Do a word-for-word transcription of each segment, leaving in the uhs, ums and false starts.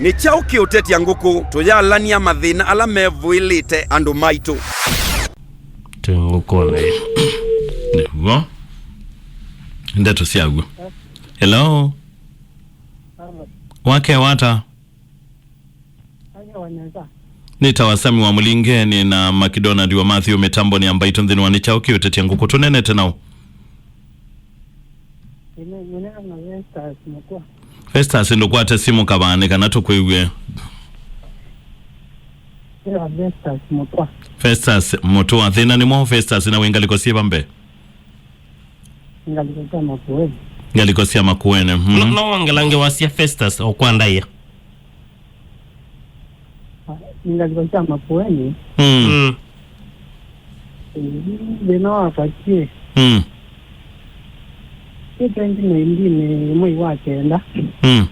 Nĩ kyaũ kĩũtetya ngũkũ tũyalany'a mathĩna ala mevũĩlĩte andũ maitũ? Twĩ ngũkũnĩ. Nĩw'o. Ndeto syaw'o. Hello. Wake wata? Nĩtawa Sami wa Mũlingeni na McDonald wa Matthew mĩtambonĩ ya Mbaitũ nthĩnĩ wa Nĩ Kyaũ Kĩũtetya Ngũkũ. Tũneenete naũ? Festus, ndũkwate simũ kavaa nĩ kana tũkwĩw'e. Festus Mũtũa. Festus Mũtũa. Thĩna nĩ mwaũ Festus, na wĩ ngalĩko syĩva mbee? Ngalĩko sya Makueni. Ngalĩko sya Makueni. Mhm. No, no wongelange wasya Festus o kwa ndaĩa. Ngalĩko sya Makueni. Mm. Mm. Thĩna wakwatie. Mm. Ĩ twenty nineteen mwei wa kenda. Mm.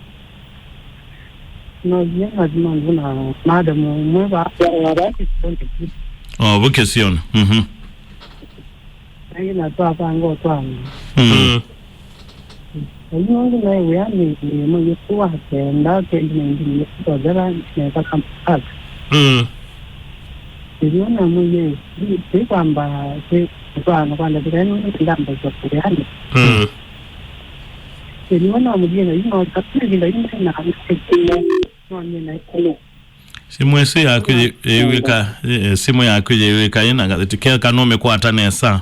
No, nginya nathima na madam ũmwe va. Oh, vukisiona. Mhm. Naĩ na twavanga ũtwaano. Mm. Mm. Ĩĩ nũndũ naĩ wĩanĩ mwei ũsu wa kenda twenty nineteen nĩtũtothera nesa kampaka. Mm. Ĩĩ namwĩie twĩkwamba twĩ ũtwaano kwa ndatĩka ĩno nĩndambasya wĩanĩ. Mm. Ĩĩ namũthie na yu no ĩvinda yu naĩ na nonye na ĩkũlũ. Simũ ĩsu yaku yĩ- yĩw'ĩka, eh, simũ yaku yĩw'ĩka ĩna gathĩti keka nũmĩkwata nesa.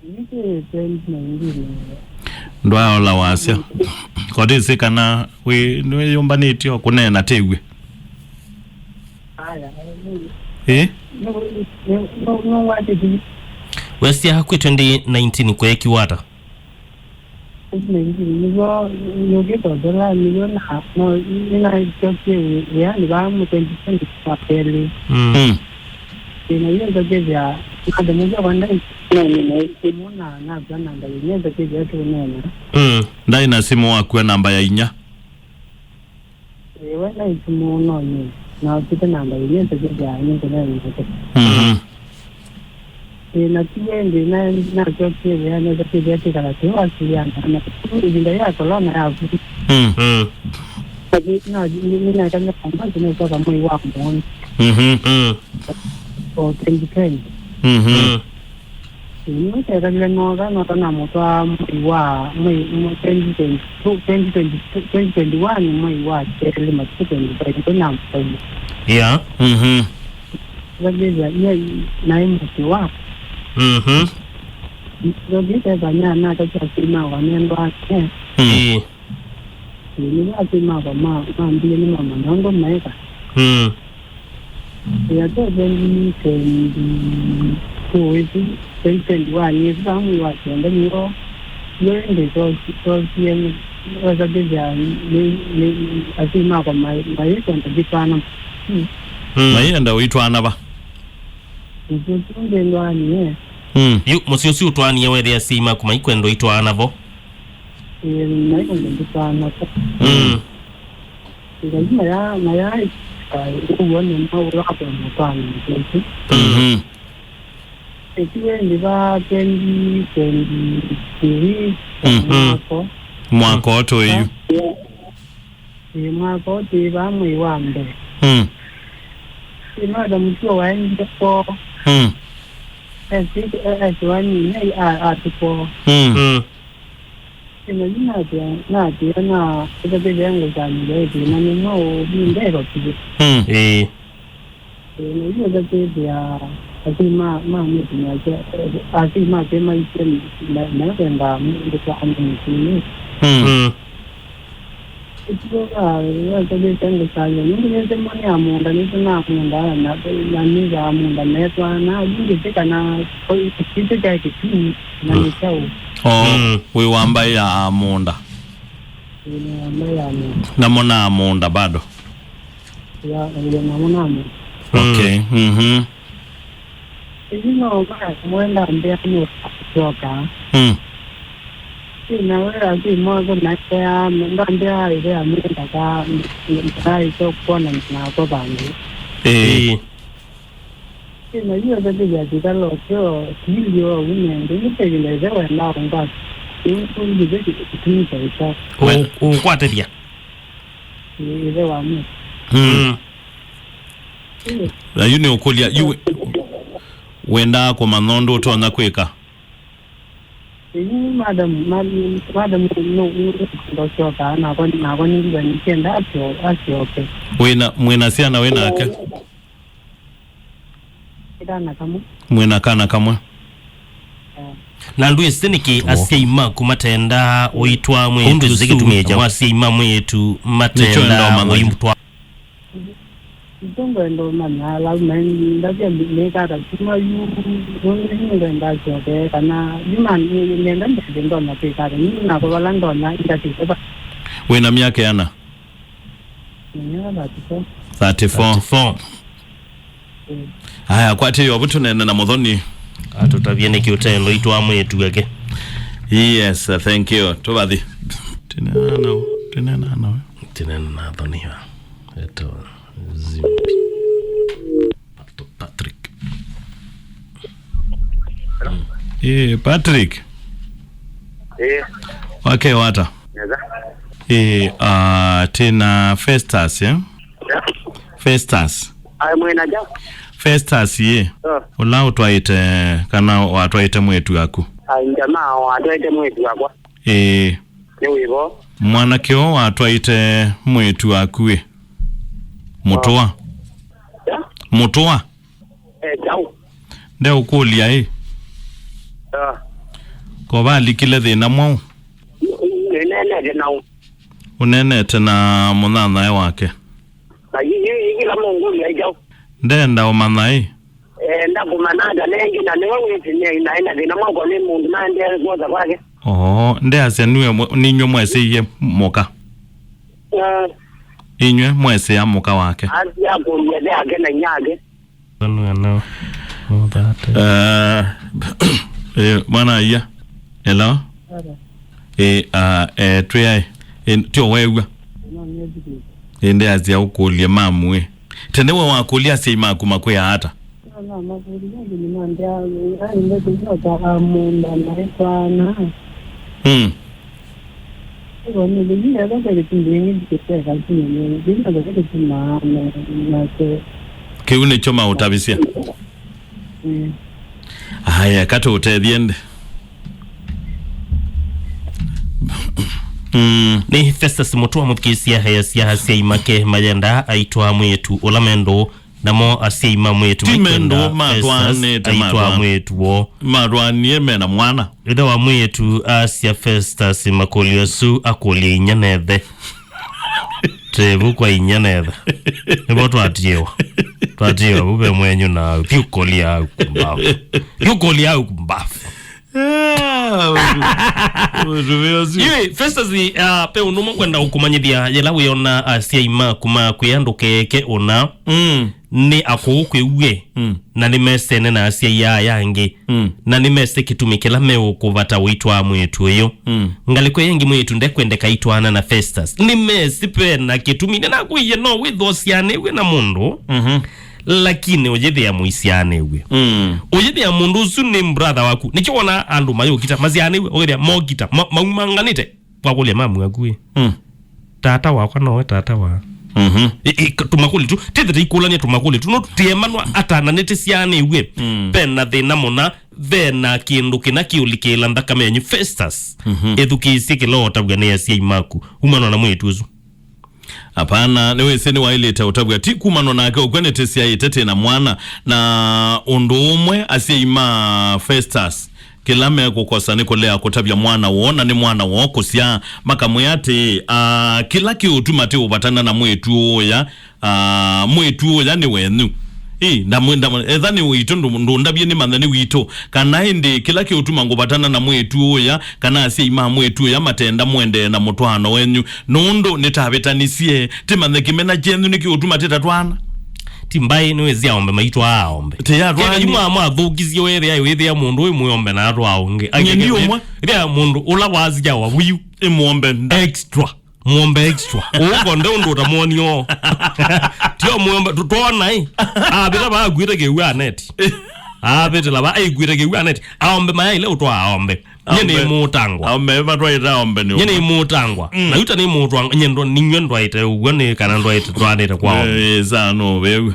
Nĩkĩĩte na ingine. Ndwaola wasya. Kotĩsĩ kana wĩ nĩwĩyũmbanĩtye o kũneena tĩw'e. Aya, Eh? Nũwatĩti. Wesya kwĩ twenty nineteen kweekiwa ata? Nĩw'o nĩũkĩtothela nĩw'o na no nĩnasyokie wĩanĩ vaa mũ twenty twenty wa kelĩ. Mm. Mm. Ĩĩ na yu nzokethya madam ũsu akwa ndaĩ nonye na ĩmwe na nakw'a namba yĩu nĩnzokethya tũneena. Mm. Ndaĩ na simũ wakua namba ya inya. Ĩĩ we ndaĩ simũ nonye na ũkĩte namba yĩu nĩnzokethya nĩkũneena nake. Mhm. Ĩĩ na tiwe ĩndĩ na nasyokie wĩa nesa kĩthĩa kĩkala twĩ wasiliana na ĩvinda ya kolona yaku. Mm. Mm. Nĩnekanie kambasi nĩsoka mwei wa mũonza. Mhm. Mm. O twenty twenty. Mhm. Mm. Nĩtekalile noka noka na mũtwa mwei wa mwei mwe- twenty twenty-two, twenty twenty-two, twenty twenty-one mwei wa kelĩ matukũ twenty-five namũtwaie. Yeah. Mhm. Vakĩthya ye naĩ mũsyĩ wa Mhm. Ndothĩte vanya nakasya asyai makwa nendwake. Mm. Ĩĩ. Nĩvo asyai makwa ma- mambie nĩmamanya ũndũ maeka. Mm. Ĩatwa twenty twenty-two ĩsu, twenty twenty-one ĩsu vaa mwei wa kenda nĩyo yo ĩndĩ twosie wesakĩthya nĩ- nĩ- asyai makwa ma- mayĩkwenda kĩtwana. Mm. Mayĩenda ũitwana va? Mũsyĩ ũsu ndĩndwaanie. Mm. Yu mũsyĩ ũsu ũtwaanie wethĩa asyai maku maikwenda ũitwaana vo? Ĩĩ, maikwenda nditwaana vo. Mm. Ĩĩ, lazima ya- na ya- ũw'o nĩ maũla kwenda kwana mũsyĩ ũsu. Mhm. Ĩsu ĩndĩ va twenty twenty-three. Mm. Mwako. Mwako tũĩ yu. Ĩĩ, mwaka ũũ twĩ vaa mwei wa mbee. Mm. Ĩĩ, no ta mũtuo waendie kwoo. Mm. Esi- e- esiwa nyinyi a- atĩ kwoo. Mm. Mm. Ĩĩ, na yu natĩa natĩa na ĩtatĩthĩa ngũsanĩlya ĩthĩna nĩmo ũvinde vakuvĩ. Mm. Ĩĩ. Ĩĩ, na yu ĩtatĩthĩa asyai ma- ma mwĩĩtu nake, asyai make maisye me- mekwendaa mũndũ kwa mũtũnĩ. Mm. Mm. Ĩtuo wa- wakalĩte ngũsanĩlya nũndũ nĩsĩ moni ya mũũnda nĩsĩ na mũũnda na- na nĩthaa mũũnda metwana yu ngĩsĩ kana kĩtũ kya kĩtumi na Mm. nĩ kyaũ. Oh, Mm. wĩ wa mbaĩ ya amũnda. Ĩĩ, nĩ wa mbaĩ ya mũũnda. Na mona amũnda bado. Ya, ndio na mona amũnda. Mm. Okay. Mhm. Ĩndĩ no maya kũmwenda mbĩa nũkasyoka. Mm. Ĩĩ, na we asyai mothe maea ndambĩa ĩve amwendaga ndaĩsyo kwonana nako vandũ. Ĩĩ. Ĩĩ. Ĩĩ, na yu ethĩthĩthya kĩkalo kyo kĩilyo ũu nende nĩteĩle ĩthe wenda ũngwata. Ĩu kũngĩthe kĩtumi kyaĩsya. Ũ- ũkwatĩthya. ĩthe wa mũ. Mm. Mm. Na yu nĩ ũkũlya, yu wendaa kũmanya ũndũ ũtonya kwĩka? Ĩĩ, madam, ma-, madam, no, no, ndosyoka, nakwa, nakwa nĩngĩva nĩkenda asyo-, asyoke. Wĩna, mwĩna syana wĩ nake? Ĩtana kamwe. Mwĩna kana kamwe? Eh. Na ndwĩsĩ nĩkĩ asyai maku matenda ũitwa mwĩĩtu ũsu, asyai ma mwĩĩtu matenda ũimutwa? Nĩtũ ngwenda ũmanya, lau na ndavya nĩkata kuma yu, nĩngwenda asyoke, kana yu ma-, nĩenda mbete ndona kwĩkata, yu nako vala ndona ingatĩte va. Wĩna myaka ĩana? Nĩyo thirty-four. Thirty-four. Thirty-four. Mm. Aya, kwatĩyo vu tũnene na mũthoni. Atũtavye nĩkĩ ũtendo itwa mwĩĩtu ake. Yes, uh, thank you. Tũvathi. Tũneena nao, tũneena nao. Tũneena na thoni wa. Eto Zimbi. Pato Patrick. Eh, Patrick. Eh. Wake wata? Neza. Eh, ah, tena Festus, eh? Yeah. Festus. Ai, mwena ja? Festus, ye. Oh. Ũla ũtwaĩte, kana watwaĩte mwĩĩtu waku? Ai, jamaa watwaĩte mwĩĩtu wakwa. Ĩĩ. Nĩ wĩvo? Mwanake ũũ watwaĩte mwĩĩtu waku ĩ? Mũtũa? Ya? Mũtũa? Eh, chau. Ndeũkũlya ĩ? Ya. Ko valikile thĩna mwaũ? Nĩneenete nau. Ũneenete na mũnyanyae wake? Na yi, yi, yi, kĩla mũngũlya ĩ chau. Ndenda ũmanya ĩ? Eh, ndakũmana ata nengĩ, na nĩwe wĩsĩ nĩ naĩ na thĩna mwakwa nĩ mũndũ naendee kwosa kwake. Oo, ndeasya nue mwe-, ninyw'e mwesĩie mũka? Eh. Inyw'e mwesĩa mũka wake? Asya kũlya yake na inyake. Nue nao. Mũthate. Eh, eh, mwana iya. Hello? Hello. Eh, ah, eh, twĩ ai. Eh, tio wew'a. No, nĩ Ĩndĩ asya ũkũlye mamu ĩ. Tene we wakũlya asyai maku makwĩa ata? No, no, makũlya ĩndĩ nĩmambĩa, aĩ ndeto ĩno ta amũnda maĩ kwana. Mm. Ĩvo nĩ lĩu nĩ ĩvo kĩlĩ kĩndũ ĩngĩ ndikĩteka kĩnene. Ndina ndo kĩlĩ kĩmaa nake. Kĩu nĩkyo maũtavisya. Mm. Aya, katũũtethye ndĩ. Mm. Nĩ Festus Mũtũa mũthikĩĩsya easya asyai make mayenda aitwa mwĩĩtu ũla mendũ, namo asyai ma mwĩĩtu ti mendũ, makwenda Festus matwaanĩte, aitwa matwaa-, mwĩĩtu woo. Matwaanie mena mwana. Ĩthe wa mwĩĩtu asya Festus makũlyo asu akũlye inya na ĩthe. Tevu kwa inya na ĩthe. Nĩvo twatiĩwa. Twatiĩwa vu ve mwenyu na au. Thiũkũlya au kumbavu. Thiũkũlya au kumbavu. Ah, ũndũ, ũndũ wĩ ũsu. Ĩĩ, Festus, ah, pe ũndũ ũmwe ngwenda ũkũmanyĩthya yĩla wĩona asyai maku makwĩa ndũkeeke ũna. Mm. Nĩ akũũ kwĩ we. Mm. Na nĩmesene na asyai aya angĩ. Mm. Na nĩmesĩ kĩtumi kĩla meũkũvata ũitwaa mwĩĩtu ũyũ. Mm. Ngalĩko ĩyo ĩngĩ mwĩĩtu ndekwendeka aitwaana na Festus. Nĩmesĩ pena kĩtumi. Nĩnakwĩie no wĩthwa ũsyaanĩw'e na mũndũ. Mhm. Lakini ũyĩthĩa mũisyaanĩw'e. Mm. Ũyĩthĩa mũndũ ũsu nĩ brother waku. Nĩkyo wona andũ mayũkita masyaanĩw'e. Ũkethĩa mokita. Ma-, maumanganĩte. Wakũlya mamu aku ĩ. Mm. Tata wakwa nowe tata wa. Mhm. Ĩ, ĩ, ka-, tũmakũlyo tu, tĩthĩ tũikũlany'a tũmakũlyo tu, no tũtĩemanwa atana nĩtĩsyaanĩw'e. Mm. Ve na thĩna mũna, ve na kĩndũ kĩna kĩũlikĩĩla nthakame yenyu. Festus, mhm, ĩthukĩĩsye kĩla ũtavw'a nĩ asyai maku. Umanwa na mwĩĩtu ũsu. Apana, nĩwĩsĩ nĩwaĩlĩte ũtavw'a ti kumanwa nake ũkw'a nĩtĩsyaĩte tĩ na mwana. Na ũndũ ũmwe asyai ma Festus kĩla mekũkosa nĩ kũlea kũtavya mwana woo, na nĩ mwana woo kũsyaa. Makamwĩa atĩĩ, "Ah, kĩla kĩũtuma tĩũvatana na mwĩĩtu ũũya, ah, mwĩĩtu ũũya nĩ wenyu." Ĩ, ndamwĩ-, ndamwĩ-, etha nĩ witũ, ndũ-, ndũndavye nĩmanye nĩ witũ. Kana ĩndĩ kĩla kĩũtuma ngũvatana na mwĩĩtu ũũya, kana asyai ma mwĩĩtu ũũya matenda mũendee na mũtwaano wenyu, nũndũ nĩtavĩtanisye, tĩmanye kĩmena kyenyu nĩkĩũtuma tĩtatwaana. Ti mbaĩ nĩwĩsĩ aombe maitwaa aombe. Tĩ atwaa. Keka yu mwa-, mwathũkisye wĩthĩa, wĩthĩa mũndũ ũyũ mwĩombe na atwaa ũngĩ. Nye ndi ũmwe. Ĩthĩa mũndũ ũla wasyawa wiu. Ĩ mũombe nda. Extra. Mũombe extra. Ũkonde ũndũ ũtamwonio. Tio mũombe, tũ-, twona ĩ. Avĩta vaa akuĩte kĩw'ũ aneti. Avĩtĩla vaa akuĩte kĩw'ũ aneti. Aombe mayaĩle ũtwaa aombe. Nye nĩ mũtangwa. Aũme matwaĩte aombe nĩ. Nye nĩ mũtangwa. Mm. Na yuta nĩ mũtangwa, nye ndo, ninywe ndwaĩte ũguo nĩ kana ndwaĩte twanĩte kwa aũme. Eh, saa no, wewe.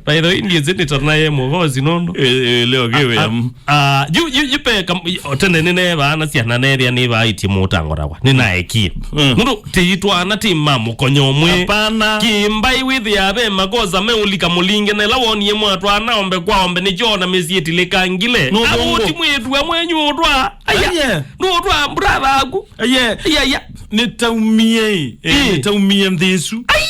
By the way, ndiye zini tana ye mũgozi nondo. Eh, eh, leo kiwe. Ah, ah, yu, yu, yu pe kam-, yu, tene nĩ neva na ciana nethia nĩ vaĩtie mũtango takwa. Nĩ naekie. Mm. Nũndũ ti twana ti ma mũkonyo ũmwe. Hapana. Kimbai wĩthĩa ve makosa meũlika mũlinge na ĩla wonie mwatwana ombe kwa ombe nĩ kyona mĩsyĩ ĩtilĩkangile. No, no, no. Avuti mwĩtu wa mwenyu ũtwa. Aya. Aye. Nũtwa brother aku. Aye. Aya, aya. Nĩtaumie, eh, ĩ. Nĩtaumie nthĩ ĩsu. Ai.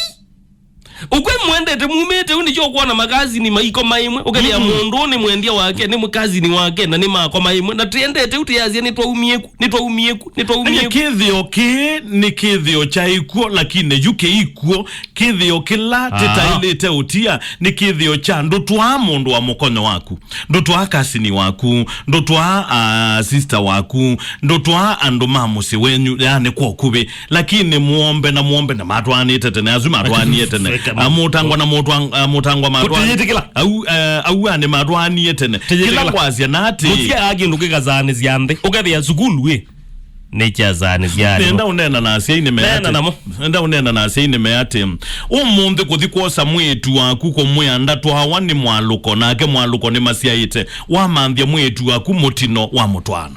Ũkwĩ mwendete mumĩte u nĩkyo ũkwona makazini maiko maimwe, ũkethĩa mũndũ nĩ mwendia wake, nĩ mũkazini wake, na nĩ mako maimwe, na tĩendete u tĩyasya nĩtwaumie ku, nĩtwaumie ku, nĩtwaumie ku. Kĩthĩo kĩĩ nĩ kĩthĩo kya ikuo, lakini yu kĩikuo, kĩthĩo kĩla tĩtaĩlĩte ũtia nĩ kĩthĩo kya ndũtwaa mũndũ wa mũkonyo waku. Ndũtwaa kasini waku, ndũtwaa, ah, sister waku, ndũtwaa andũ ma mũsyĩ wenyu, yaani kwa ũkuvĩ. Lakini mũombe na mũombe na matwaanĩte tene, asu matwaanie tene. Fake. Ah, mũtangwa na mũtwang-, ah, mũtangwa matwaanie. Kũtĩyĩtĩkĩla. Au, eh, au ani matwaanie tene. Tĩyĩtĩkĩla. Kĩla kwasya na atĩ. Mũsya kĩndũ kĩkasaanĩsya nthĩ. Ũkethĩa sukulu ĩ. Nĩ kya saanĩsya nthĩ. Nenda ũneena na asyai nĩ me. Neena atĩ. Namo. Enda ũneena na asyai nĩ me atĩ, ũmũnthĩ kũthi kwosa mwĩĩtu waku kũmwĩa ndatwawa nĩ mwalũko, nake mwalũko nĩmasyaĩte, wamanthya mwĩĩtu waku mũtino wa mũtwaano.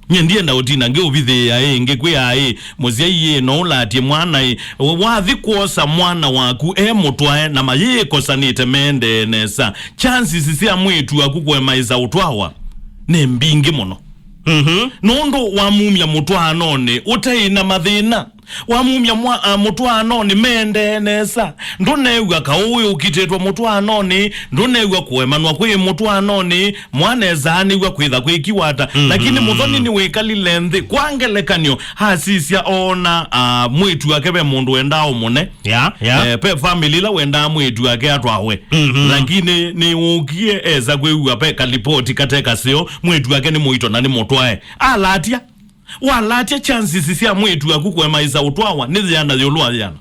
Nye ndienda ũtina ngĩũvithĩĩa ĩ, ngĩkwĩa ĩ, mũsyai ĩ, no ũlatye mwana ĩ, wathi kwosa mwana waku e mũtwae na mayĩkosanĩte meendee nesa, chances sya mwĩĩtu waku kũemaĩsa ũtwawa nĩ mbingĩ mũno. Mhm. Nũndũ wamumya mũtwaanonĩ ũteĩ na mathĩna. Wamumya mwa-, a, mũtwaanonĩ meendee nesa. Ndũneew'a kaũ wĩ ũkitĩtwe mũtwaanonĩ, ndũneew'a kũemanwa kwĩ mũtwaanonĩ, mwana esaanĩw'a kwĩtha kwĩkiwa ata. Mhm. Lakini mũthoni nĩwĩkalile nthĩ. Kwa ngelekany'o, asisya oona, a, mwĩĩtu wake ve mũndũ wendaa ũmũne. Ya, ya. Eh, pe family ila wendaa mwĩĩtu wake atwawe. Mhm. Lakini nĩwũkie esa kwĩw'a pe kalipoti kate kaseo, mwĩĩtu wake nĩ mũito na nĩ mũtwae. Alatya. Walatya chances sya mwĩĩtu waku kũemaĩsa ũtwawa nĩ yĩana yĩũlũ wa yĩana.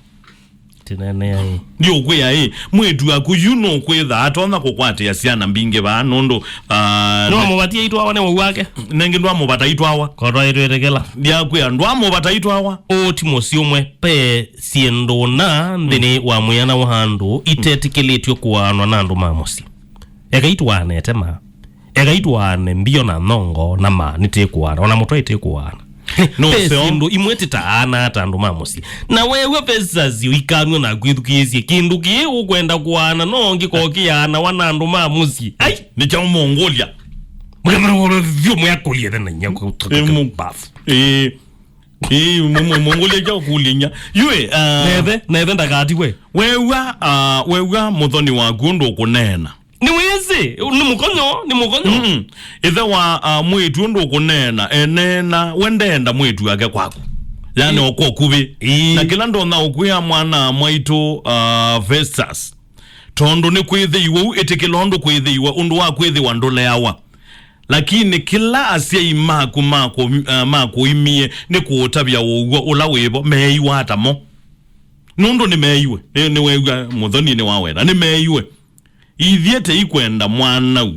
Tĩneenea ĩ. Ndiũkwĩa ĩ, mwĩĩtu waku yu nũkwĩtha atonya kũkwatĩa syana mbingĩ vaa nũndũ, ah, no mũvatie itwawa nĩ wau wake. Nengĩ ndwamũvata itwawa. Kotwaĩtwĩtĩkĩla. Ndiakwĩa ndwamũvata itwawa. Ũũ ti mũsyĩ ũmwe, pe syĩndũ na nthĩnĩ wa mwĩana wa andũ itetĩkĩlĩtw'e kũaanwa na andũ ma mũsyĩ. Ekai tũaane ĩtema. Ekai tũaane mbio na nyongo na ma nĩtĩkũaana. Ona mũtwe ĩtĩkũaana. No, ve seo. Syĩndũ imwe tĩtaana ta andũ ma mũsyĩ. Na weew'a ve sasyo ikanw'a na kwĩthukĩĩsye. Kĩndũ kĩĩ ũkwenda kũaana no ngĩko kĩaanawa na andũ ma mũsyĩ. Ai! Nĩ kyaũ mũngũlya? Mũkethĩra wolo vyũ mwakũlye tena inya. Ĩ, mu-, bafu. Ĩ. Ĩĩ, mũ-, mũ-, mũngũlye kya ũkũlya inya. Yue, ah, nethe, nethe ndakatiwe. Weew'a, ah, weew'a mũthoni waku ũndũ ũkũneena. Nĩwĩsĩ, nĩ mũkonyo, nĩ mũkonyo. Mm. Ĩthe wa, ah, mwĩĩtu ũndũ ũkũneena, eneena, we ndeenda mwĩĩtu wake kwaku. Yaani, ĩĩ, o kwa ũkuvĩ. Ĩĩ. Na kĩla ndonya ũkwĩa mwana mwaitũ, ah, Festus. Tondũ nĩkwĩthĩiwe ũu, ĩtĩkĩla ũndũ kwĩthĩiwe, ũndũ wa kwĩthĩwa ndũleawa. Lakini kĩla asyai maku makũ-, ah, makũimie nĩ kũũtavya ũw'o ũla wĩvo, meeiwa ata mo? Nũndũ nĩmeeiwe. Nĩ, nĩweew'a mũthoni nĩwaweta. Nĩmeeiwe. Ithyĩ teikwenda mwanau.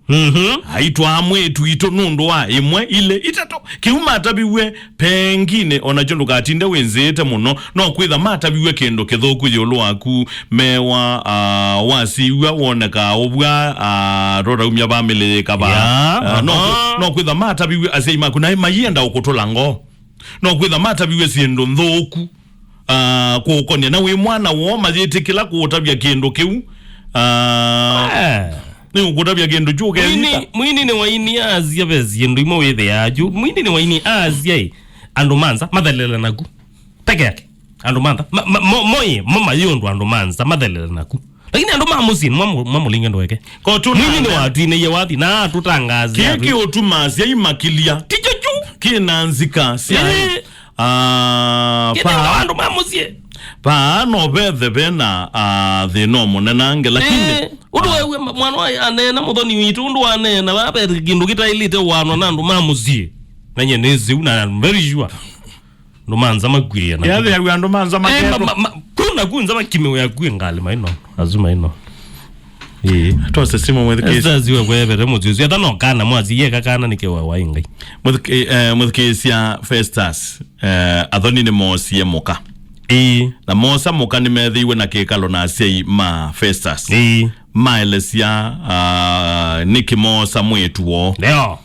Mhm. Aitwaa mwĩĩtu witũ nũndũ wa ĩmwe, ilĩ, itatũ. Kĩu mataviw'e, pengine, o nakyo ndũkatinde wĩnzĩĩte mũno, no kwĩtha mataviw'e kĩndũ kĩthũku ĩũlũ waku, mewa, ah, wasiw'a wonekaa ũvw'a, ah, tũtaumya vamĩlĩ yĩkavaa. Ya, ah, no aha. Kwĩ-, no kwĩtha mataviw'e asyai maku, naĩ mayĩenda ũkũtũla ngoo. No kwĩtha mataviw'e syĩndũ nthũku. Ah, kũũkonĩa na wĩ mwana woo mayĩtĩkĩla kũũtavya kĩndũ kĩu. Ah, eh. Nĩ ũkũtavya kĩndũ kyu ũkevita. Mwini, mwini nĩ waini aasya ve syĩndũ imwe wĩthĩaa yu. Mwini nĩ waini aasya ĩ, andũ ma nza mathelele naku. Peke yake. Andũ ma nza. Ma, ma, mo, mo ĩ, mo mayĩ ũndũ andũ ma nza mathelele naku. Lakini andũ ma mũsyĩ nĩmo mamũ-, mamũlinge ndweke. Ko tũna mwini nĩ watwinĩie wathi na atũtangazia. Kĩĩ kĩũtuma asyai makilya. Ti kyo kyu. Kĩna nzika sya. Eh. Ah, kĩthĩwa pa-, andũ ma mũsyĩ. Paa no vethe vena, ah, thĩna mũnenange, lakini, eh, ũndũ ah, wewe ma-, mwana wa aneena mũthoni witũ, ũndũ waneena, vaa ve kĩndũ kĩtaĩlĩte ũanwa na andũ ma mũsyĩ. Na nye nĩ zĩu, na I'm very sure. Andũ ma nza makwĩe na. Yathĩawa andũ ma nza, eh, maketwa. Ma-, ma-, ma-, kuna ku nza makimĩwe yakuĩ ngalĩ maino. Azu maino. Ĩĩ. Twose simu mwĩthukĩĩsya. Festus we kwevete mũsyĩ ũsu. Ata no kana mwasi, ye kakana nĩ kĩwa wa ingai. Mwĩthukĩ-, eh, mwĩthukĩĩsya Festus, eh, athoni nĩ moosie mũka. Ĩĩ. Na moosa mũka nĩmethĩiwe na kĩkalo na asyai ma Festus. Ĩĩ. Maelesya, ah, nĩkĩ moosa mwĩĩtu woo. Ndio.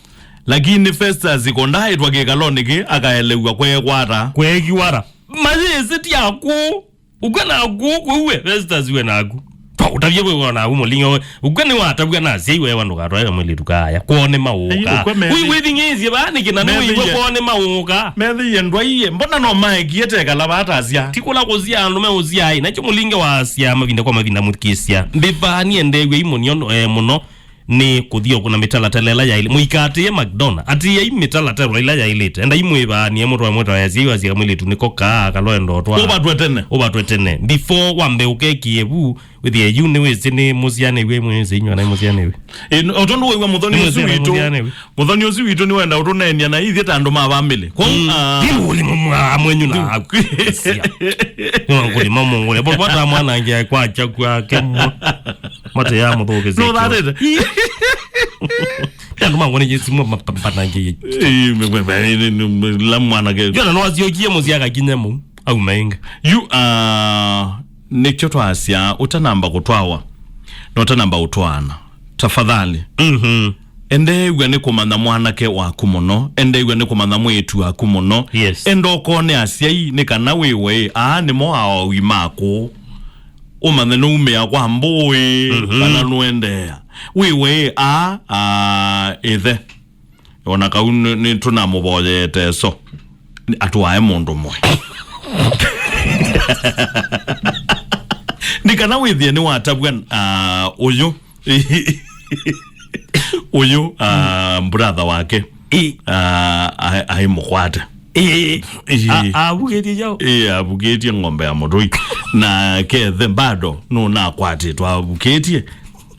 Lakini Festus ko ndaĩtwa kĩkalonĩ kĩ, akaelew'a kweekwata. Kweekiwata. Mayĩsĩ ti aku. Ũkw'a naku, kũu we, Festus we naku. Twaũtavye we naku, mũlinga we. Ũkw'a nĩwatavw'a na asyai wewa ndũkatwae kamwĩlĩtu kaaya. Kwoo nĩ maũka. Ei, ũkw'a methi-, ũi wĩthing'ĩĩsye vaa nĩkĩ na nĩwĩw'a methĩie, kwoo nĩ maũka. Methĩie ndwaie, mbona no maekie tekala vaatasya? Ti kũla kũsyaa andũ meũsyaai. Nakyo mũlinge wa syaa mavinda kwa mavinda mũthikĩsya. Mbĩvaa nĩendeew'e imũnio, eh, mũno. Nĩ kũthi o kũna mĩtalatala ĩla yaĩlĩ. Mũikaatĩĩe McDonald. Atĩĩai mĩtalatala ĩla yaĩlĩte. Endai mwĩvaanie mũtwae mwĩtawa ya syai wasya kamwĩlĩtu nĩko kaa kaloenda ũtwaa. Ũvatwe tene. Ũvatwe tene. Before wambe ũkekĩe vu, wĩthĩe yu nĩwĩsĩ nĩ mũsyaanĩw'e, mwĩsĩ inyw'a na mũsyaanĩw'e. Ĩ, o tondũ wĩw'a mũthoni ũsu witũ, mũthoni ũsu witũ nĩwenda ũtũneenia na ithyĩ ta andũ ma vamĩlĩ. Kwoou, mm, ah, yu nĩ mwa-, mwenyu na aku. Sia. Nĩ wa kũlima mũngũlya. Bo, bota mwanangia kwa chaku ake mwa. Mate ya mũthũkĩsya. No, that is. Andũ mangone Yesu mwa mapanange. La mwanake. Yona no asyokie mũsyĩ akakinya mu. Au mainga. You are, nĩkyo twasya, ũtanamba kũtwawa. No ũtanamba ũtwaana. Tafadhali. Mhm. Endeew'a nĩ kũmanya mwanake waku mũno, endeew'a nĩ kũmanya mwĩĩtu waku mũno. Yes. Enda ũkone asyai nĩ kana wĩwe, aa nĩmo aoi maku. Ũmanye nũumĩa kwa mbũĩ, mhm, kana nũendeea. Wĩwe, aa, aa, ĩthe. Ona kau nĩ, nĩ tũnamũvoyeete so. Nĩ atwae mũndũ mwe. Nĩ kana wĩthĩe nĩwatavw'a, ah, ũyũ. Ũyũ, ah, brother wake. Ĩ. Ah, aĩ, aĩ mũkwate. Ĩ. Ĩ. A-, avukĩtie jau. Ĩ, avukĩtie ng'ombe ya mũtũi. Na kethe bado nũnakwatĩtwe avukĩtie.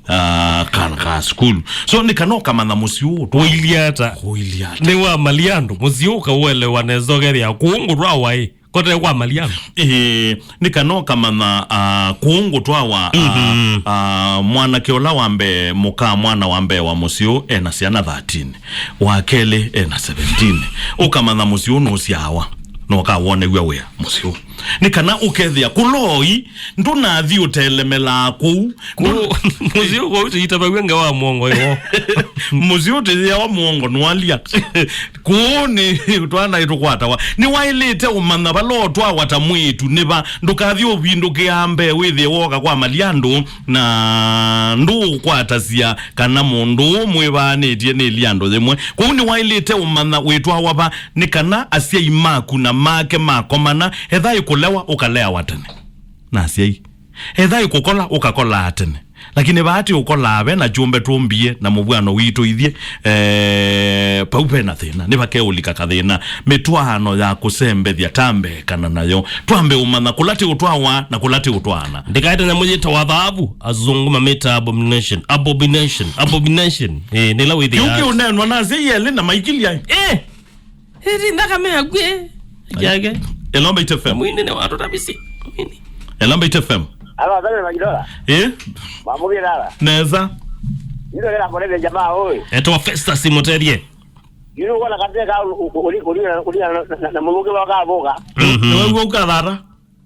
Ah, kana ka sukulu. So, nĩ kana ũkamanya mũsyĩ ũũ twa-, ũilyĩ ata? Ũilyĩ ata? Nĩ wa mali andũ, mũsyĩ ũkauelewa nesa ũkethĩa kũũ ngũtwawa ĩ, kote kwa mali andũ. Ĩĩ, nĩ kana ũkamanya, ah, kũũ ngũtwawa, ah, mhm, ah, mwanake ũla wa mbee, mũka mwana wa mbee wa mũsyĩ ũũ, ena syana thirteen. Wa kelĩ, ena seventeen. Ũkamanya mũsyĩ ũũ nũsyawa, na ũkawonew'a wĩa mũsyĩ ũũ. Nĩ kana ũkethĩa kũloi, ndũnathi ũtelemelaa kũu. Kũu, mũsyĩ ũkwa ũtĩitavaw'a ngewa mwongo ĩwo. Mũsyĩ ũtĩyĩawa mwongo nwalia. Kũu nĩ twana ĩtũkwatawa. Nĩwaĩlĩte ũmanya vala ũtwawa ta mwĩĩtu nĩva. Ndũkathi ũvindũkĩa mbee wĩthĩe woka kwa mali andũ na ndũũkwatasya kana mũndũ ũũ mwĩvaanĩtye nĩ ĩli andũ yĩmwe. Kũu nĩwaĩlĩte ũmanya wĩtwawa va. Nĩ kana asyai maku na make makomana, ethai kũlewa, ũkaleawa tene na asyai. Ethai kũkola, ũkakolaa tene. Lakini vaati ũkolaa ve na kyũmbe tũmbie na mũvw'ano witũ ithyĩ, eh, pau ve na thĩna. Nĩ vakeũlika kathĩna. Mĩtwaano ya kũsembethya tambe kana nayo. Twambe ũmanya kũla tĩ ũtwawa na kũla tĩ ũtwaana. Ndikaete nyamũ yĩtawa thaavu, azungu mamĩta abomination. Abomination. Abomination. Eh, nĩla wĩthĩa. Kĩu kĩũneenwa na asyai elĩ na maikilya. Eh! Ĩti nthakame yaku ĩ yake. Hello, Mbaitu F M. Mwini nĩ watu tabisi. Mwini. Hello, Mbaitu F M. Alo, Samuel Makidola. Eh? Mamũkĩra ala. Nesa. Ndio kila mbona jamaa oi. Etwa Festus Mũtethye. Yule wala kateka uli uli uli na mũlũke wa kaboka. Mhm. Nĩ wewe ukathara.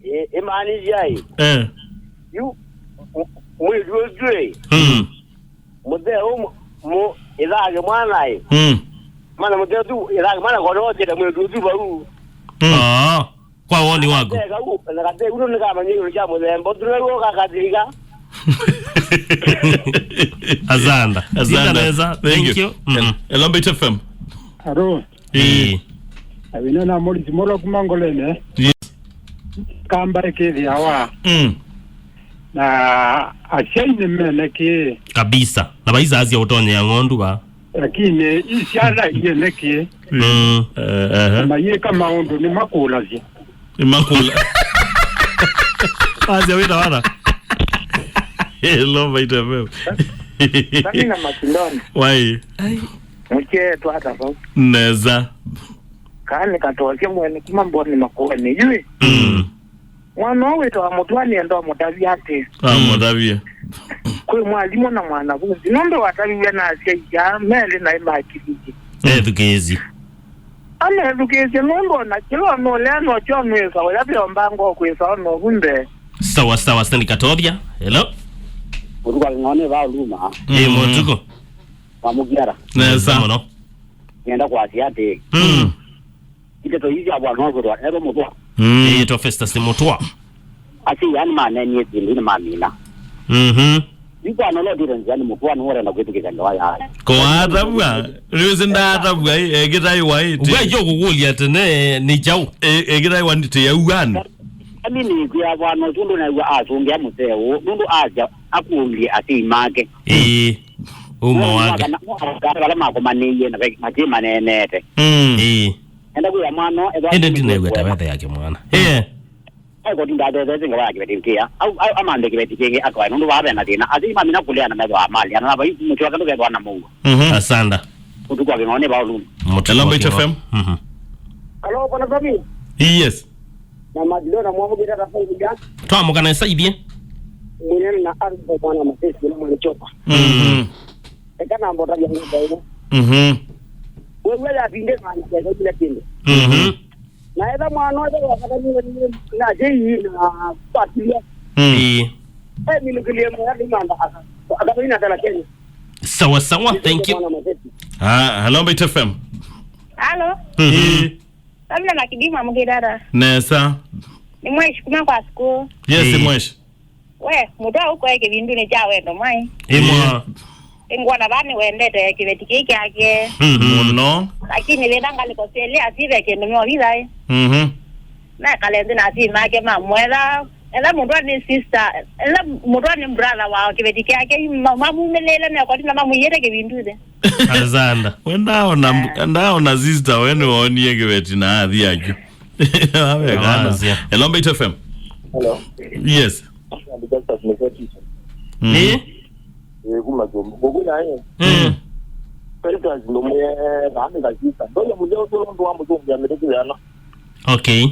Ĩ, ĩmaanisya ĩ? Eh. Yu, m-, mwĩĩtu ũsu ĩ? Mm. Mũthee ũmwe, mũ-, ĩthake mwana ĩ? Mm. Mana mũthee tu, ĩthake mwana kona wokĩte mwĩĩtu ũsu vau. Mm. Ah, kwa woni waku. Kateka u, na kateka u nĩkamanyie kĩndũ kya mũthemba. Ũtu nĩguo kakathĩka. Asanda. Asanda. Tinda nesa. Thank you. Thank you. Mm. Hello, Mbaitu F M. Alo. Ĩĩ. Ĩĩ. Na wĩna na Morris Molo kuma Ngolene. Yes. Kamba ĩkĩthĩawa. Mm. Na asyai nĩ mene kĩ. Kabisa. Na vaisa asya ũtonyea ng'ondu va. Lakini isyana iene kĩ. Mm. Eh, eh. Mayĩka maũndũ nĩ makũlasya. Nĩ makũla. Asya wĩta wana. Hello, Mbaitu F M. Sami na Makindoni. Wai. Ai. Mũkyeetwa ata vau? Nesa. Kaa nĩ katosye mwene kuma Mboni Makueni. Yui. Mm. Mwana ũũ wĩtawa Mũtwani enda ũmũtavya atĩ. Ah, mm. Mũtavye. Kwĩ Kwĩ mwalimũ na mwanafunzi, nũndũ wataviw'e na asyai aa melĩ naĩ makililye. Ethukĩĩsye. Amethukĩĩsye nũndũ o na kĩla ũnũlea nokyo ũnwĩsa ũya ve ũmbanga ũkwĩsa o novu mbee. Sawa sawa, Stanley Katothya. Hello. Ũtukũ wa kĩng'aũ nĩ vaa ũluma. Ĩ, mm, mũtukũ. Wa mũkiara. Nesa. Nesa mũno. Nĩenda kwasya atĩ, mm, iteto ii sya vwana ũvũthwa etho mũtwa. Mm. Ĩtwa Festus Mũtwa. Asyai aa nĩmanenie syĩndũ nĩmamina. Mhm. Yu vwana ũla ũtwĩte nzĩanĩ mũtwa nĩwe ũrenda kwĩtĩkĩsya ngewa yake. Koatavw'a, rĩu sindatawa, ĩ, ekĩtaiwa ĩtĩ. Ngwekyo kũkũlya tene nĩ kyaũ? Ĩ, ekĩtaiwa ndĩtĩ ya uani. Ani nĩkwĩa vwana ũsu ndũnaĩw'a asũngĩa mũseo, nũndũ asya akũlye asyai make. Ĩĩ. Ũma wake. Kana vala makomanĩie na makĩmaneenete. Mm. Ĩĩ. Enda kwĩa mwana ethwa ĩndĩ ndinaĩw'a ta wethe yake mwana. Ĩĩ. Ekoti ndathethete ngawa ya kĩveti kĩa. Au, au amanthe kĩveti kĩngĩ atwae nũndũ vaa vena thĩna. Asyai mamina kũleana methwa mali. Ana vai mũtĩ wake ndũkethwa na mũuo. Mhm. Asanda. Ũtukũ wa kĩng'aũ nĩ vaũluni. Hello, Mbaitu F M. Mhm. Hello, Bwana Sami. Yes. Na Madilona mwamũkĩte ta faili ya. Twamũka na saithi. Mwinene na Arbo mwana Matesi na mwana Chopa. Mhm. Eka na mbota ya ngombe ino. Mhm. Wewe ya pinde mwana kwa kile kile. Mhm. Na ela mwana wa kata ni na jei na patilia. Mm. Ĩĩ. Eh, ni nukiliye mwana ni manda aka. Aka ina tala Kenya. Sawa sawa, thank you. Mwana Matesi. Ah, hello, Mbaitu F M. Halo. Mhm. Ĩĩ. Labda na kidima mgirara. Nesa. Ni mweshi kuma kwa school. Yes, ĩĩ, mweshi. We, mũtwa ũkoe kĩvindunĩ kya wendo mai. Ĩmwa. Ĩĩ. Ĩngwona vaa nĩwendete kĩveti kĩĩ kyake. Mhm. Mũno. Lakini vĩla ngalĩko syelĩ asive kĩndũ meovithaĩ. Mhm. Mekale nthĩ na asyai make mamwetha. Ela mũtwa nĩ sister, ela mũtwa nĩ brother wa kĩveti kyake, ma-, mamumĩlĩĩle mekoti na mamũiĩte kĩvindunĩ. Alexander. We ndaona, eh, ndaona sister we nĩwonie kĩveti na athi akyo. Awekana. Awasia. Hello, Mbaitu F M. Hello. Yes. Justus Mekoti. Mm. Ĩĩ? Eh, kuma Zombo. Gogo naye. Mm. Justus ndo mwe, na ame kasisa. Ndo ya mzee utono ndo wa mzungu ya mdeke yana. Okay.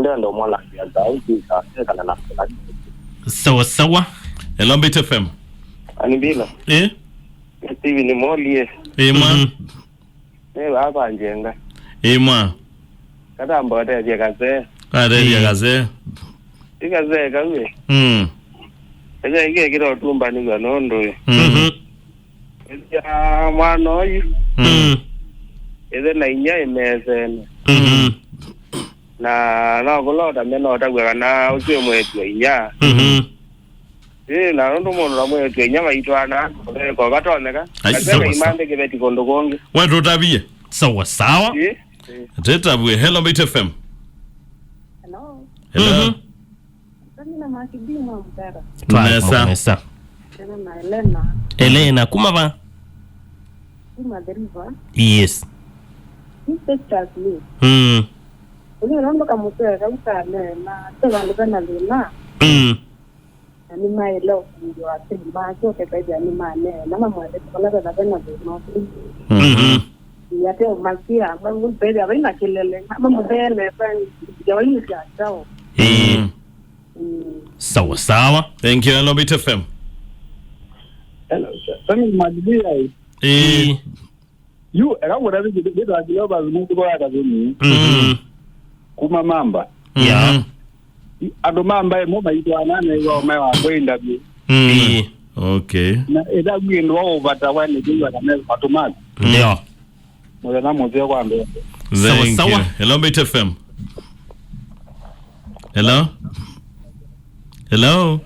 Ndenda mwana ya zao kisa, kana na. Sawa sawa. Hello, Mbaitu F M. Ani bila. Eh? Steven Molie. Ĩmwa. Mhm. Nĩ vaa kwa njenga. Ĩmwa. Katamba ũtethya kasee. Atethya, mm, kasee. Ti kasee kau ĩ. Mm. Kasee kekĩra ũtumbanĩw'a nũndũ ĩ. Mm. Mhm. Ĩthya mwana ũyu. Mm. Ĩthe na inya ĩmesene. Mhm. Na no kũlota mena ũtavw'a kana ũsu ĩ mwĩĩtu wa inya. Mhm. Ĩĩ, na nũndũ mũndũ na mwĩĩtu inya maitwana, ko vatonyeka. Ai, kaseka sawa, sawa. Imanthe kĩveti kũndũ kũngĩ. We tũtavie. Sawa, sawa. Ĩĩ, ĩĩ. Tũtavie. Hello, Mbaitu F M. Hello. Hello. Mhm. Sami na Makidima mtara. Nesa. Nesa. Tena na Elena. Elena, kuma va? Kuma The River. Yes. Ni sisters ni. Mm. Ule rondo kamuseka ukane na tena ndana lina. Mm. Na nĩmaĩle ũkũlyo atĩ masyoke kwĩthĩa nĩmaneena mamwendete vala veva vena thĩna ũsu. Mhm. Ate ũmasia, mamũmbethĩa vai na kĩlele, mamũthee nesa, nzĩa vai nĩ sya kyaũ. Ĩĩ. Mm. Sawa, sawa. Thank you. Hello, Mbaitu F M. Hello, sir. Sami Madilia. Ĩĩ. Yu, eka ngũtavye kĩndũ kĩtwa Cleopas mũtuko wa Kathini. Mhm. Kuma Mamba. Yeah. Mhm. Andũ ma mbaĩ mo maitwana nĩ wao mai wa kwa interview. Mm. Ĩĩ. Okay. Na ĩthagu ĩndũ wa ũvata wa nĩ kĩwa na mesa matumaki. Ndio. Mũthenya mũtheo kwa mbele. Sawa, thank you, sawa. Hello, Mbaitu F M. Hello? Hello?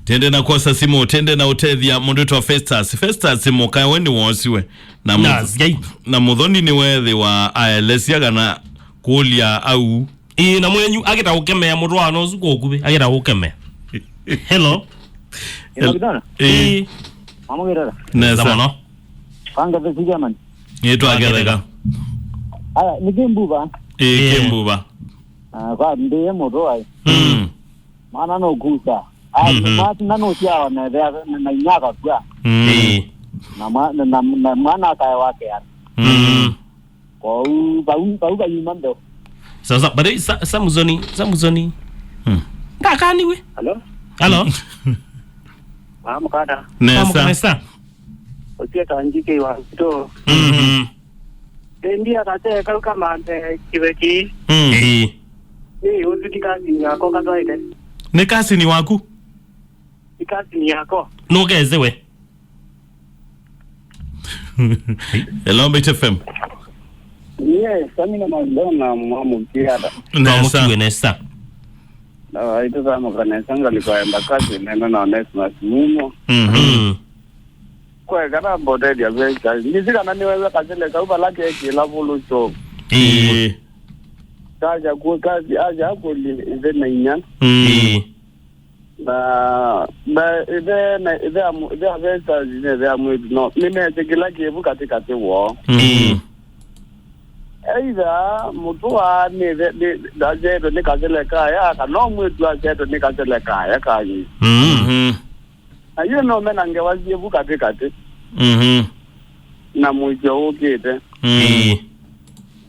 Tende na kwosa simu, tende na ũtethya mũndũ wĩtwa Festus. Festus mũkae we nĩwoosiwe. Na mũth-, Nas, yai. Na mũthoni nĩweethĩwa aelesya kana kũlya au. Ĩĩ, na mwenyu akĩta ũkemea mũtwaano ũsu kwa ũkuvĩ, akĩta ũkemea. Hello? Hello, Kitana? Ĩĩ. Ĩĩ. Mamũkĩtata? Nesa. Nesa mũno. Kanga the German. Nĩtwaketheka. Aya, nĩ kĩmbuva. Ĩĩ, ĩĩ. Kĩmbuva. Ah, kwa ndĩe mũtũ ai. Mm. Mwana nũkusa. Ai, mhm, mwana nũsyawa na ĩthe na, na inya akakua. Mm. Ĩĩ. Na mwa-, na, na, na mwana akae wake ana. Mm. Kwoou, vau, vau vayuma mbeo. Sasa, but, eh, Sa-, Samsoni, Samsoni. Mm. Ndakaniwe. Hello? Hello? Amũkata. Nesa. Amũka nesa. Ũsie kanjike wa mto. Mhm. Ndia kate kau kamande kiveti. Mm. Ĩĩ. Nĩ ũsu ti kasini yako katwaĩte. Nĩ kasini waku? Ti kasini yako. Nũkeze we. Hello, Mbaitu F M. Yes, Amina Madona, mwamukiata. Nesa. Mwamukiwe nesa. Na itazama kanesa ngalikoenda kasi neno na Onesmus Mumo. Mhm. Mm. Kwekana mbotelia vesa. Ndisi kana nĩ wewe kasele kau vala kekĩla vũlũ cho. Ĩĩ. Ĩĩ. Kaja ku kasi aja akũli ithe na inya. Mm. Ĩĩ. Na, na ithe na ithe amu ithe avesa ithe amu no. Nĩ mese kila kĩvu katikati woo. Mm. Ĩĩ. Either mũtũa nĩ nĩ ndazetwe nĩ kasele kaya kana mwĩtu azetwe nĩ kasele kaya kanyi. Mm. Mhm. Na yu no mena ngewa syĩvu katĩ katĩ. Mhm. Na mũisyo ũkĩte. Mm. Ĩĩ.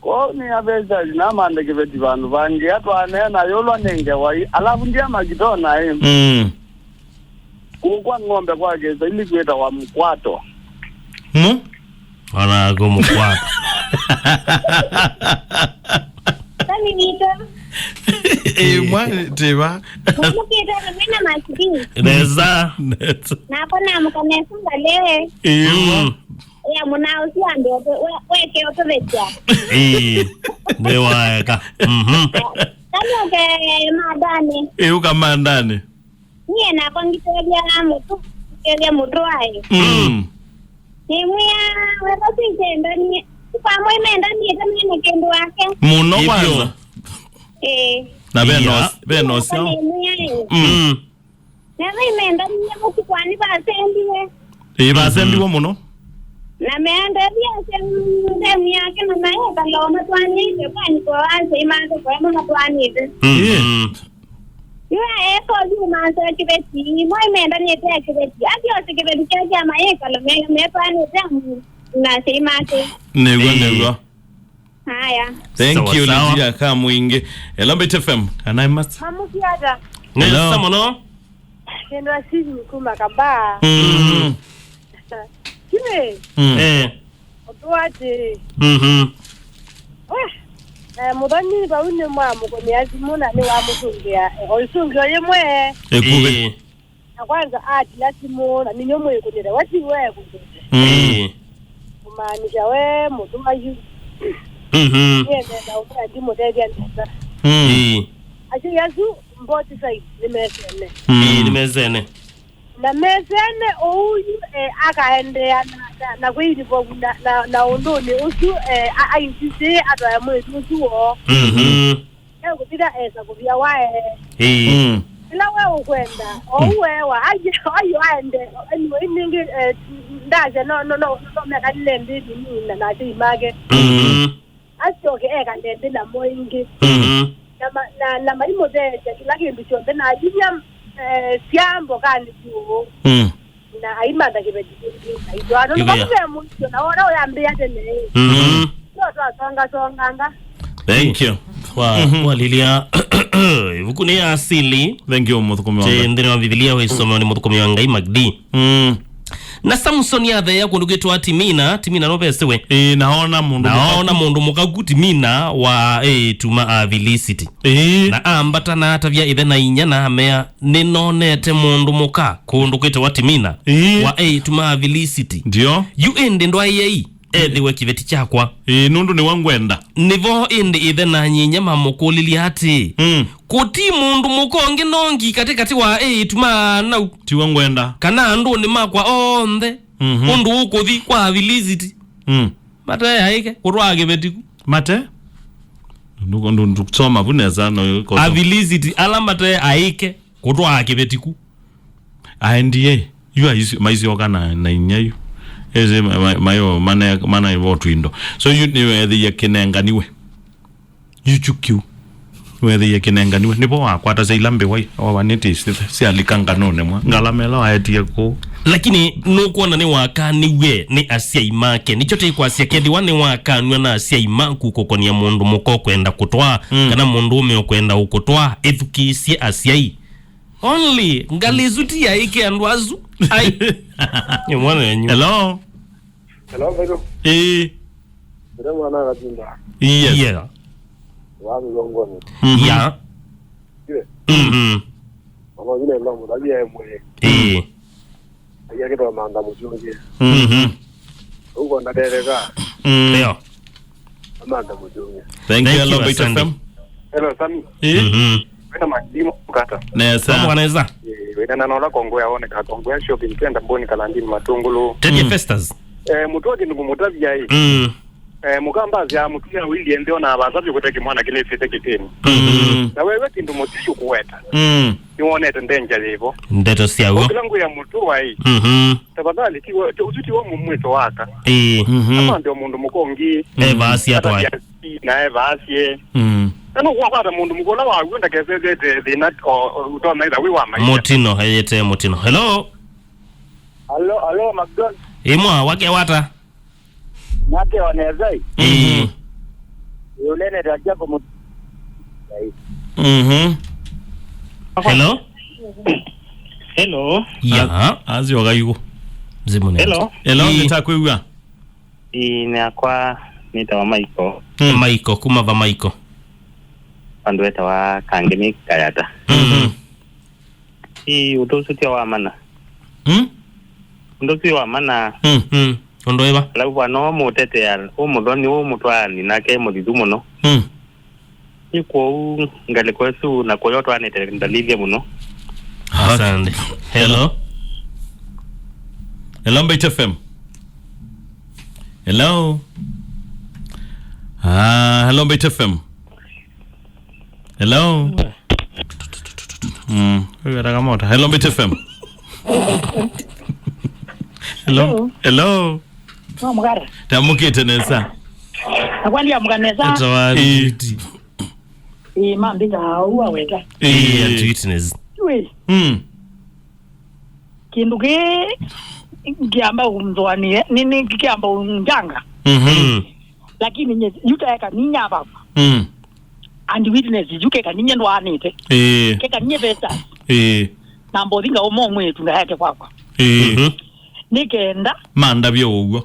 Kwoou nĩ avesa namande kĩveti vandũ vangĩ atwaneena yũlwa nĩ ngewa ii. Alafu ndia makitona ĩ. Mm. Kũkwa ng'ombe kwa kĩsaili kwĩtawa mkwato. Mu? Ona kũmũkwata. Sami witũ. Ĩĩ, mwa, tiva. Mwamũkĩte na mena masiki. Nesa. Nesa. Nakwa namũka nesa ngalewe. Ĩĩ, mwa. Mm. Ya mũna ũsu andũ we, weke ũtũvĩtya. Ĩĩ, nĩ waeka. Mhm. Kani ũke madani. Ĩĩ, ũka madani. Niĩ nakwa ngitethya mũtu, ngitethya mũtwae. Mm. Nĩmwĩa, wetha sitendanie. Kwa mwe mendanie, tamene kĩndũ wake. Mũno. Ĩvyo. Kwanza. Ĩĩ. Na veno, yeah, veno. Nĩmwĩa, ĩĩ. Mm. Mm. Na ve imendanie mũtu kwani vasendiwe. Ĩĩ, vasendiwe mũno. Na meendethia sehemu yake na maeka loma twanĩte, kwani kwa wase imate kwa ema matwanĩte. Mm. Ĩĩ. Yũa eko yu manze kĩveti, mwa imendanĩte ya kĩveti. Athi ose kĩveti kya kya mayĩkalo me, metwanĩte amu na asyai make. Nĩw'o, ĩĩ, nĩw'o. Haya. Thank you, sawa, sawa. Lydia Kamwingi. Hello, Mbaitu F M. Can I must? Mamukiata. Hello. Nesa mũno. Kendo asili kuma Kabaa. Mm. Kile. Mm. Eh. Ũtũ atĩrĩ. Mhm. We, eh, mũthoni vau nĩ mwamũkũnĩa simũ na nĩwamũsũngĩa, eh, o ĩsũngĩo yĩmwe. Ĩkuvĩ. Ĩĩ. Na kwanza atila simũ na ninyo mwĩkũnĩte, we ti we ekũnĩte. Mm. Ĩĩ. Kũmaanisha we mũtũmayu. Mhm. Nĩendenda ũmea ndimũtethya nesa. Mm. Ĩĩ. Asyai asu both sides nĩmesene. Mm. Ĩĩ, nĩmesene. Na mesene ũu yu, eh, akaendeea na, na, na kwĩinvolve na, na, na ũndũnĩ ũsu, eh, a-, ainsisĩ atwae mwĩĩtu ũsu woo. Mhm. Ekũthitha esa kũvia wae. Ĩĩ. Mm. Ĩla we ũkwenda, o ũu wewa, ayo, ayo aende, anyway, nĩngĩ, eh, ndasya no, no, no, no mekalile nthĩ nini na, na asyai make. Mhm. Asyoke ekale nthĩ namo ĩngĩ. Mhm. Na ma-, na, na maimũtheesya kĩla kĩndũ kyonthe, na ayiny'a, eh, sya mbokanĩ syũũ. Mm. Na aimantha kĩveti kĩngĩ. Aitwaa nũndũ ĩvĩa. Vaku ve mũisyo, na wona ũyambĩĩa tene ĩ. Mhm. No twasongasonganga. Thank you. Wa, mhm, walilya ivuku nĩ ya asili. Thank you, mũthũkũmi wa Ngai. Nthĩnĩ wa Mbivilia wĩsomeo nĩ mũthũkũmi wa Ngai Magdi. Mm. Na Samsoni atheea kũndũ kwĩtwa Timina, Timina nũvesiwe. Ĩĩ, na ona mũndũ, na mũka-, ona mũndũ mũka ku Timina wa, ĩĩ, tuma Avilisiti. Ĩĩ. Na ambata na atavya ĩthe na inyia na amea, "Nĩnonete mũndũ mũka kũndũ kwĩtawa Timina, ĩĩ, wa, ĩĩ, tuma Avilisiti. Ndio. Yu ĩndĩ ndwaĩei ethĩwe kĩveti kyakwa." Ĩĩ, nũndũ nĩwe ngwenda. Nĩvo ĩndĩ ĩthe na nyinyia mamũkũlilye atĩĩ, mm, "Kũti mũndũ mũka ũngĩ nongi katĩ katĩ wa eĩtu ma nau? Tiwe ngwenda. Kana andũnĩ makwa onthe? Mhm. Ũndũ ũkũthi kwa Avilisiti?" Mm. Mate aĩke kũtwaa kĩveti ku. Mate? Ndu-, ndu-, ndusoma vu nesa no ĩkosa. Avilisiti ala mate aĩke kũtwaa kĩveti ku. Aendie, yu aisi-, maisyoka na, na inya yu. Ese ma-, ma-, mayo mane-, manaĩvo twindo. So yu nĩwethĩie kĩnenganiwe. Yu kyu kĩu. Nĩwethĩie kĩnenganiwe. Nĩvo wakwata sya ila mbĩwa i-, wavanĩtye isi-, syalika nganũnĩ mwa. Ngalama ĩla waetie kũu. Lakini nũkwona nĩwakaniw'e nĩ asyai make. Nĩkyo tĩkwasya kethĩwa nĩwakanw'a na asyai maku kũkonia mũndũ mũka ũkwenda kũtwaa, mm, kana mũndũũme ũkwenda ũkũtwaa, ĩthukĩĩsye asyai. Only ngalĩ isu ti yaĩke andũ asu. Ai. Nĩ mwana wenyu. Hello. Hello, Mbaitu. Ĩĩ. Mbere mwana akatinda. Yes. Yeah. Wa mlongoni. Mhm. Yeah. Kile. Mhm. Mama yule ndo mdabia yeye mwe. Ĩĩ. Aya kito manda muchungi. Mhm. Uko ndadereka. Mm. Ndio. Amanda muchungi. Thank you. Thank you, hello, Beta asante. F M. Hello, Sami. Eh? Mhm. Wena matimu kata. Nesa. Kwa nesa. Eh, wena na nola kongo ya one ka kongo ya shopping center mboni kalandini matungulu. Tete Mm. Festus. Eh, mutoki ndugu mutavia hii. Mm. Eh, mukamba ya mutu ya wili ende ona abaza byo kuteki mwana kile fete kitini. Mhm. Na wewe kindu mutiyu kuweta. Mm. Niwonete ndenja yivo. Ndeto sya wo. Okila ngu ya mutu wa hii. Mhm. Tafadhali, ti wa, ti, usu ti wa mumwito waka. Ĩĩ. Mhm. Ama ndio mundu mukongi. Eva asia Kata twae. Dia si, na eva asie. Mm. Kana kwa kwata mundu mukola wa wenda kesezete thina o, o, utona ila wi wa maisha. Mutino, eyete mutino. Hello? Alo, alo, McDonald. Imwa, wake wata? Nake onezai. Ĩĩ. Yulene ta Jacob Mut-, Mhm. Hello? Hello. Ya. A-, azi wakaigo. Zimune. Hello. Hello, Ĩĩ. Nitakwĩw'a. Ĩĩ, nĩ akwa nĩtawa Maiko. Mm. Maiko, kuma va Maiko? Vandũ etawa Kangemi Kayata. Mhm. Ĩĩ, ũndũ ũsu tio wa mana. Mm? Ũndũ ũsu wa mana. Mm. Mm. Ũndũ ĩva? Lau vano mũtetea, ũmũthoni, ũmũtwaani, nake mũthithu mũno. Mm. Nĩ kwoou ngalĩko ĩsu na kũya ũtwaanĩte ndalilye mũno. Asante. Hello? Hello, Mbaitu F M. Hello? Ah, hello, Mbaitu F M. Hello? Mm. Huyu ataka moto. Hello, Mbaitu F M. Hello? Hello? Hello? No, mugara. Tamukite nesa. Akwandi ya mugara nesa. Tawari. Eh. Ĩĩ, mambĩta au aweta. Ĩĩ, Ĩĩ. Auntie Witness. Wĩ, Mm. Kĩndũ kĩ ngĩamba ũnzũanĩe, nĩ, nĩ kĩamba ũnjanga. Mhm. Mm. Lakini nye, yu taeka ninya baba. Mm. And witness, yu keka ninye ndwaanĩte. Ĩĩ. Keka ninye pesa. Ĩĩ. Na mbothi ngaũma ũmwĩtu ndaeke kwakwa. Ĩĩ. Mhm. Nĩ kenda. Mandavye ũw'o.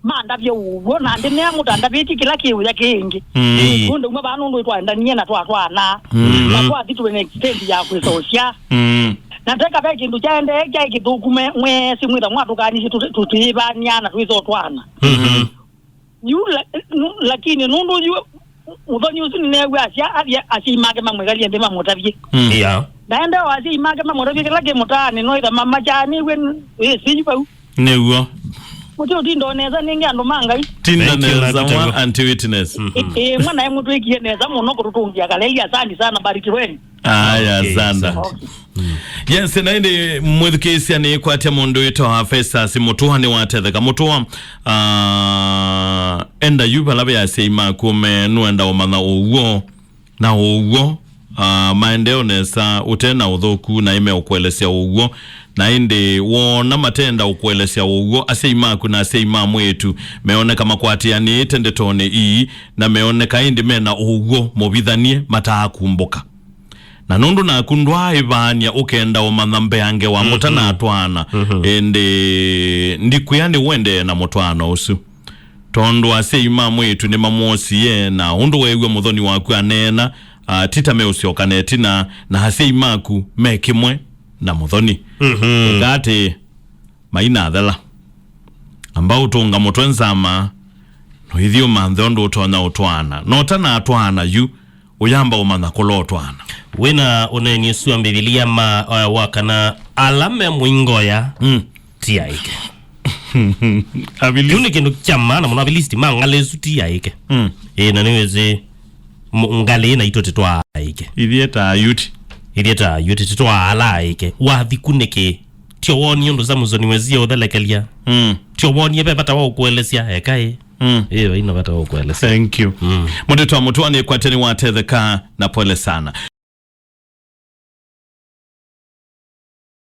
Mandavye ũw'o, na ndĩmea mũtandavĩtye kĩla kĩũya kĩngĩ. Mm. Ĩĩ. Nũndũ umwe vaa nũndũ twaendanie na twatwaana. Mm. Na twathi tũĩ na extent ya kwĩsosya. Mm. Na teka ve kĩndũ kyaendee kyaĩ kĩthũku me-, mwesĩ mwĩtha mwatũkanisye tũti-, tũtiĩvania na twĩsotwaana. Mm-hmm. Yu la-, nu-, lakini nũndũ yu mũthoni ũsu nĩneew'a asya, athi asyai make mamwĩkalye nthĩ mamũtavye. Mm. Yeah. Naende o asyai make mamũtavye kĩla kĩ mũtaanĩ, no ĩtha mamakyaanĩw'e ĩsĩ yu vau. Nĩw'o. Mũti ũtinda nesa nĩngĩ andũ ma Ngai. Tinda Thank you, nesa Nabitagwa. Mwa anti witness. Mhm. Ĩ, ĩ, mwana emũtwĩkie nesa mũno kũtũtũngĩa kaleli, asante sana, barikiweni. Aya, okay, asante. Asante. Yes, na ĩndĩ mwĩthukĩĩsya nĩ kwatya mũndũ wĩtawa Festus Mũtũa nĩwatetheka. Mũtũa, ah, enda yu vala ve asyai maku me nũenda ũmanya ũw'o. Na ũw'o, ah, maendeo nesa ũte na ũthũku, na ĩmeũkũelesya ũw'o. Na ĩndĩ woona matenda ũkũelesya ũw'o, asyai maku na asyai ma mwĩĩtu meoneka makwatĩanĩĩte ndetonĩ ii, na meoneka ĩndĩ me na ũw'o mũvithanie mataakumbũka. Na nũndũ naku ndwaaĩvaany'a ũkenda ũmanya mbeange wa, mhm, mũtanatwaana, mhm, ĩndĩ ndikwĩa nĩũendee na mũtwaano ũsu. Tondũ asyai ma mwĩĩtu nĩmamwosie, na ũndũ weew'a mũthoni waku aneena, a, ti ta meũsyoka na ĩtina, na asyai maku me kĩmwe na mũthoni. Mhm. Ĩka atĩĩ, mainathela. Amba ũtũnga mũtwe nzama, na ũithi ũmanthe ũndũ ũtonya ũtwaana. Na ũtanatwaana yu, ũyamba ũmanya kũla ũtwaana. Wĩna ũneeni ũsu wa Mbivilia ma, uh, wa kana ala me mũingoya, mm, ti aĩke. Abilisti. Kĩu nĩ kĩndũ kya maana mũno. Abilisti ma ngalĩ ĩsu ti aĩke. Mm. Ĩĩ, na nĩwĩsĩ mũ-, ngalĩ ĩna itũ tĩtwaa aĩke. Ithyĩ ta Ayuti. Ithyĩ ta Ayuti tĩtwaa ala aĩke. Wathi ku nĩkĩ? Tio wonie ũndũ Samsoni wesie ũthelekelya. Mm. Tio wonie ve vata wa ũkũelesya, eka ĩ. Mm. Ĩĩ, vaina vata wa ũkũelesya. Thank you. Mm. Mũndũ wa mũtũa nĩ kwateni watetheka na pole sana.